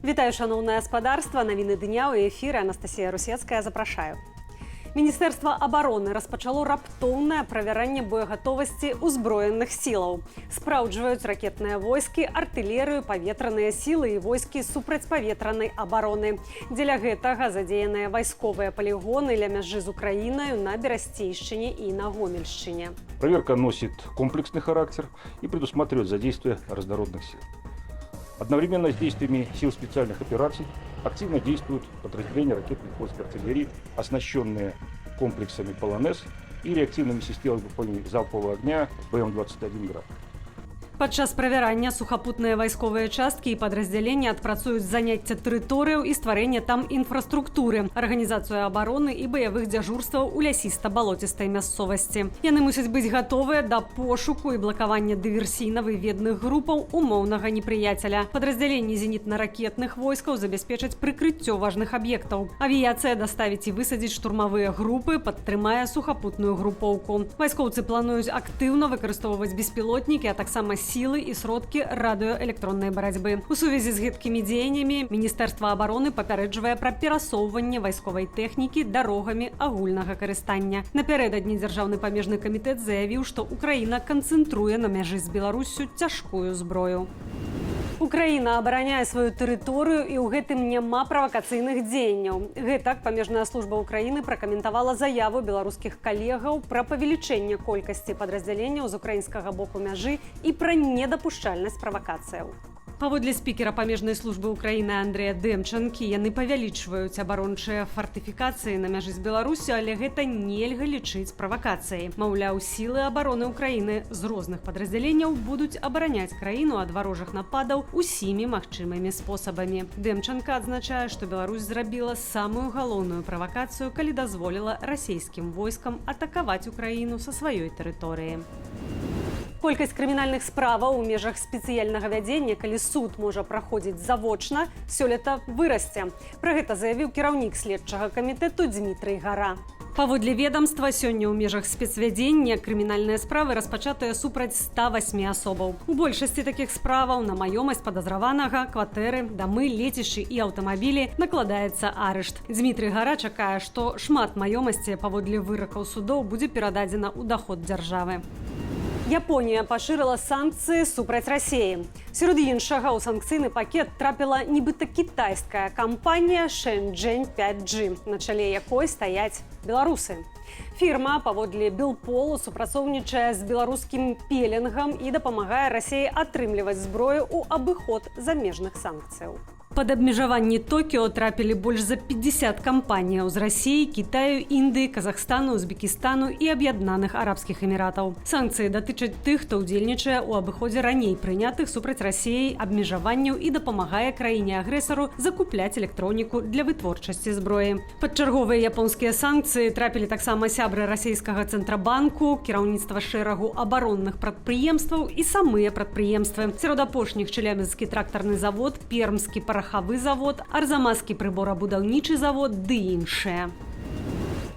Вітаю, шаноўнае спадарства! Навіны дня ў эфіры, Анастасія Русецкая запрашаю. Міністэрства абароны распачало раптоўнае правяранне боегатовасці ўзброеных сілаў. Спраўджваюць ракетныя войскі, артылерыю, паветраныя сілы і войскі супрацьпаветранай абароны. Дзеля гэтага задзеяныя вайсковыя палігоны ля мяжы з Украінаю, на Берасцейшчыне і на Гомельшчыне. Проверка носит комплексный характер и предусматривает задействие разнородных сил. Одновременно с действиями сил специальных операций активно действуют подразделения ракетных войск и артиллерии, оснащенные комплексами «Полонез» и реактивными системами залпового огня БМ-21 «Град». Падчас правярання сухапутныя вайсковыя часткі і падраздзялення адпрацуюць заняцце тэрыторыяў і стварэнне там інфраструктуры, арганізацыю абароны і баявых дзяжурстваў у лясіста-балоцістай мясцовасці. Яны мусяць быць гатовыя да пошуку і блакавання дыверсійна-выведных групаў умоўнага непрыяцеля. Падраздзяленні зенітна-ракетных войскаў забяспечаць прыкрыццё важных аб'ектаў. Авіяцыя даставіць і высадзіць штурмавыя групы, падтрымае сухапутную групоўку. Вайскоўцы плануюць актыўна выкарыстоўваць беспілотнікі, а таксама сілы і сродкі радыёэлектроннай барацьбы. У сувязі з гэткімі дзеяннямі Міністэрства абароны папярэджвае пра перасоўванне вайсковай тэхнікі дарогамі агульнага карыстання. Напярэдадні Дзяржаўны памежны камітэт заявіў, што Украіна канцэнтруе на мяжы з Беларуссю цяжкую зброю. Украіна абараняе сваю тэрыторыю, і ў гэтым няма правакацыйных дзеянняў. Гэтак памежная служба Украіны пракаментавала заяву беларускіх калегаў пра павелічэнне колькасці падраздзяленняў з украінскага боку мяжы і пра недапушчальнасць правакацыяў. Паводле спікера памежнай службы Украіны Андрэя Дэмчанкі, яны павялічваюць абарончыя фартыфікацыі на мяжы з Беларуссю, але гэта нельга лічыць правакацыяй. Маўляў, сілы абароны Украіны з розных падраздзяленняў будуць абараняць краіну ад варожых нападаў усімі магчымымі спосабамі. Дэмчанка адзначае, што Беларусь зрабіла самую галоўную правакацыю, калі дазволіла расійскім войскам атакаваць Украіну са сваёй тэрыторыі. Колькасць крымінальных справаў у межах спецыяльнага вядзення, калі суд можа праходзіць завочна, сёлета вырасце. Пра гэта заявіў кіраўнік следчага камітэту Дзмітрый Гара. Паводле ведомства, сёння ў межах спецвядзення крымінальныя справы распачатыя супраць 108 асобаў. У большасці такіх справаў на маёмасць падазраванага, кватэры, дамы, лецішчы і аўтамабілі накладаецца арышт. Дзмітрый Гара чакае, што шмат маёмасці паводле выракаў судоў будзе перададзена ў даход дзяржавы. Японія пашырыла санкцыі супраць Расеі. Сярод іншага ў санкцыйны пакет трапіла нібыта кітайская кампанія Шэньчжэнь 5G, на чале якой стаяць беларусы. Фірма, паводле Белполу, супрацоўнічае з беларускім пеленгам і дапамагае Расеі атрымліваць зброю ў абыход замежных санкцыяў. Пад абмежаванні Токіо трапілі больш за 50 кампаніяў з Расіі, Кітаю, Індыі, Казахстану, Узбекістану і Аб'яднаных Арабскіх Эміратаў. Санкцыі датычаць тых, хто ўдзельнічае ў абыходзе раней прынятых супраць Расіі абмежаванняў і дапамагае краіне-агрэсару закупляць электроніку для вытворчасці зброі. Пад чарговыя японскія санкцыі трапілі таксама сябры расійскага Цэнтрабанку, кіраўніцтва шэрагу абаронных прадпрыемстваў і самыя прадпрыемствы. Сярод апошніх Чэлябінскі трактарны завод, Пермскі парахавы завод, Арзамаскі прыборабудаўнічы завод ды іншыя.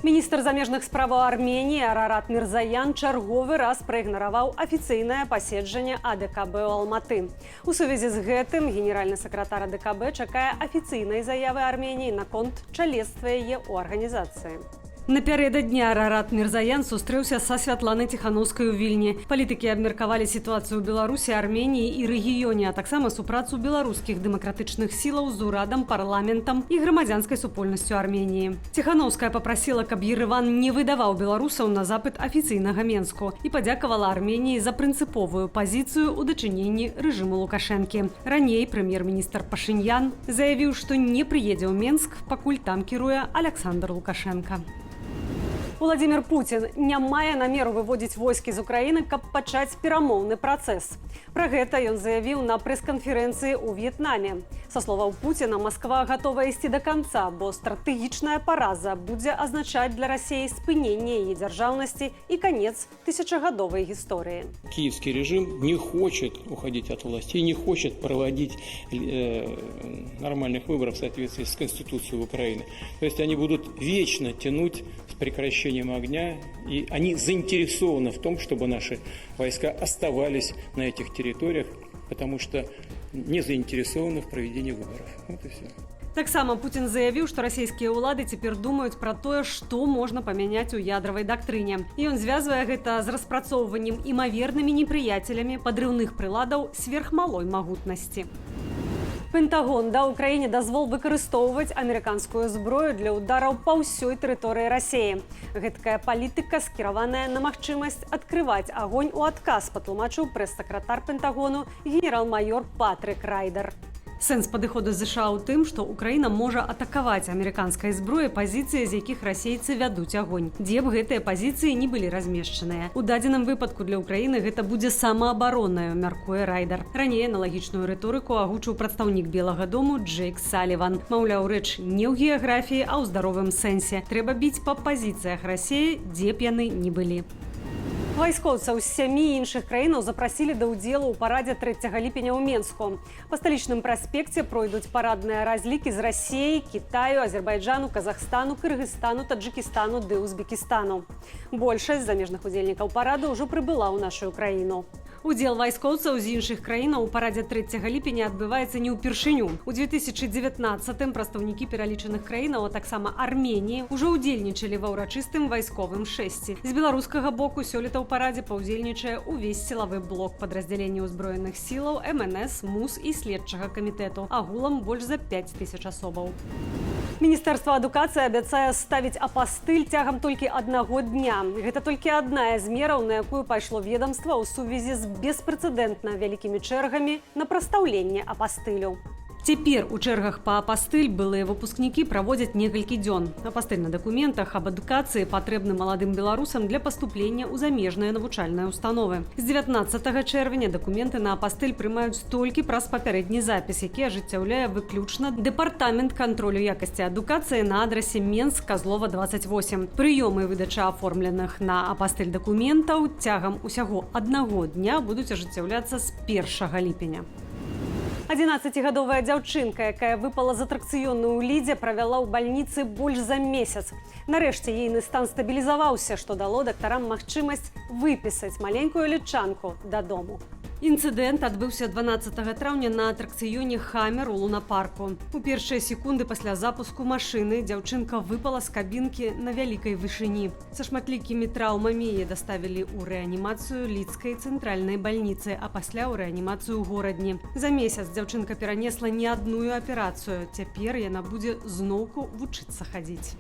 Міністр замежных справаў Арменіі Арарат Мірзаян чарговы раз праігнараваў афіцыйнае паседжанне АДКБ ў Алматы. У сувязі з гэтым генеральны сакратар АДКБ чакае афіцыйнай заявы Арменіі наконт чалецтва яе ў арганізацыі. Напярэдадні Арарат Мірзаян сустрэўся са Святланай Ціханаўскай у Вільні. Палітыкі абмеркавалі сітуацыю ў Беларусі, Арменіі і рэгіёне, а таксама супрацу беларускіх дэмакратычных сілаў з урадам, парламентам і грамадзянскай супольнасцю Арменіі. Ціханаўская папрасіла, каб Ерэван не выдаваў беларусаў на запыт афіцыйнага Менску, і падзякавала Арменіі за прынцыповую пазіцыю ў дачыненні рэжыму Лукашэнкі. Раней прэм'ер-міністр Пашынян заявіў, што не прыедзе ў Менск, пакуль там кіруе Аляксандр Лукашэнка. Уладзімір Пуцін не мае намеру выводзіць войскі з Украіны, каб пачаць перамоўны працэс. Пра гэта ён заявіў на прэс-канферэнцыі ў В'етнаме. Са словаў Пуціна, Масква гатова ісці да канца, бо стратэгічная параза будзе азначаць для Расіі спыненне яе дзяржаўнасці і канец тысячагадовай гісторыі. Киевский режим не хочет уходить от власти и не хочет проводить нормальных выборов в соответствии с Конституцией Украины. То есть они будут вечно тянуть с прекращением огня, и они заинтересованы в том, чтобы наши войска оставались на этих территориях, потому что не заинтересована в проведении выборов. Вот и все. Таксама Пуцін заявіў, што расійскія ўлады цяпер думаюць пра тое, што можна памяняць у ядравай дактрыне. Ён звязвае гэта з распрацоўваннем імавернымі непрыяцелямі падрыўных прыладаў сверхмалой магутнасці. Пентагон даў Украіне дазвол выкарыстоўваць амерыканскую зброю для ўдараў па ўсёй тэрыторыі Расеі. Гэткая палітыка скіраваная на магчымасць адкрываць агонь у адказ, патлумачыў прэс-сакратар Пентагону генерал-майор Патрык Райдер. Сэнс падыходу ЗША ў тым, што Украіна можа атакаваць амерыканскай зброяй пазіцыі, з якіх расейцы вядуць агонь, дзе б гэтыя пазіцыі не былі размешчаныя. У дадзеным выпадку для Украіны гэта будзе самаабаронаю, мяркуе Райдер. Раней аналагічную рыторыку агучыў прадстаўнік Белага дому Джейк Саліван. Маўляў, рэч не ў геаграфіі, а ў здаровым сэнсе. Трэба біць па пазіцыях Расеі, дзе б яны ні былі. Вайскоўцаў з сямі іншых краінаў запрасілі да ўдзелу ў парадзе 3 ліпеня ў Менску. Па сталічным праспекце пройдуць парадныя разлікі з Расеі, Кітаю, Азербайджану, Казахстану, Кыргызстану, Таджикістану ды Узбекістану. Большасць замежных удзельнікаў параду ўжо прыбыла ў нашу краіну. Удзел вайскоўцаў з іншых краінаў у парадзе 3 ліпеня адбываецца не ўпершыню. У 2019 прадстаўнікі пералічаных краінаў, а таксама Арменіі, ужо ўдзельнічалі ва ўрачыстым вайсковым шэсці. З беларускага боку сёлета ў парадзе паўдзельнічае ўвесь сілавы блок падраздзялення ўзброеных сілаў, МНС, МУС і следчага камітэту. Агулам больш за 5000 асобаў. Міністэрства адукацыі абяцае ставіць апастыль цягам толькі аднаго дня. Гэта толькі адная з мераў, на якую пайшло ведомства ў сувязі з беспрэцэдэнтна вялікімі чэргамі на прастаўленне апастылю. Цяпер у чэргах па апастыль былыя выпускнікі праводзяць некалькі дзён. Апастыль на дакументах аб адукацыі патрэбны маладым беларусам для паступлення ў замежныя навучальныя установы. З 19 чэрвеня дакументы на апастыль прымаюць толькі праз папярэдні запіс, які ажыццяўляе выключна дэпартамент кантролю якасці адукацыі на адрасе Менск, Казлова 28. Прыёмы і выдача аформленых на апастыль дакументаў цягам усяго аднаго дня будуць ажыццяўляцца з 1 ліпеня. 11-гадовая дзяўчынка, якая выпала з атракцыёну ў Лідзе, правяла ў бальніцы больш за месяц. Нарэшце ейны стан стабілізаваўся, што дало дактарам магчымасць выпісаць маленькую лічанку дадому. Інцыдэнт адбыўся 12 траўня на атракцыёне «Хаммер» у лунапарку. У першыя секунды пасля запуску машыны дзяўчынка выпала з кабінкі на вялікай вышыні. Са шматлікімі траўмамі яе даставілі ў рэанімацыю лідскай цэнтральнай бальніцы, а пасля ў рэанімацыю Горадні. За месяц дзяўчынка перанесла не адную аперацыю. Цяпер яна будзе зноўку вучыцца хадзіць.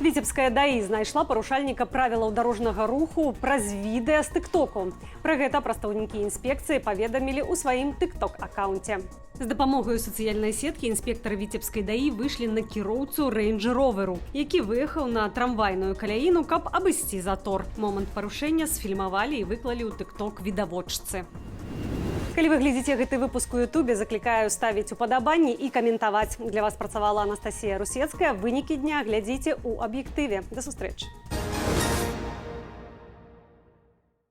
Віцебская ДАІ знайшла парушальніка правілаў дарожнага руху праз відэа з тыктоку. Пра гэта прадстаўнікі інспекцыі паведамілі ў сваім тыкток-аккаунце. З дапамогаю сацыяльнай сеткі інспектары віцебскай ДАІ выйшлі на кіроўцу рэйндж-роверу, які выехаў на трамвайную каляіну, каб абысці затор. Момант парушэння сфільмавалі і выклалі ў тыкток відавочцы. Калі вы глядзіце гэты выпуск у Ютубе, заклікаю ставіць упадабанні і каментаваць. Для вас працавала Анастасія Русецкая. Вынікі дня глядзіце ў аб'ектыве. Да сустрэчы.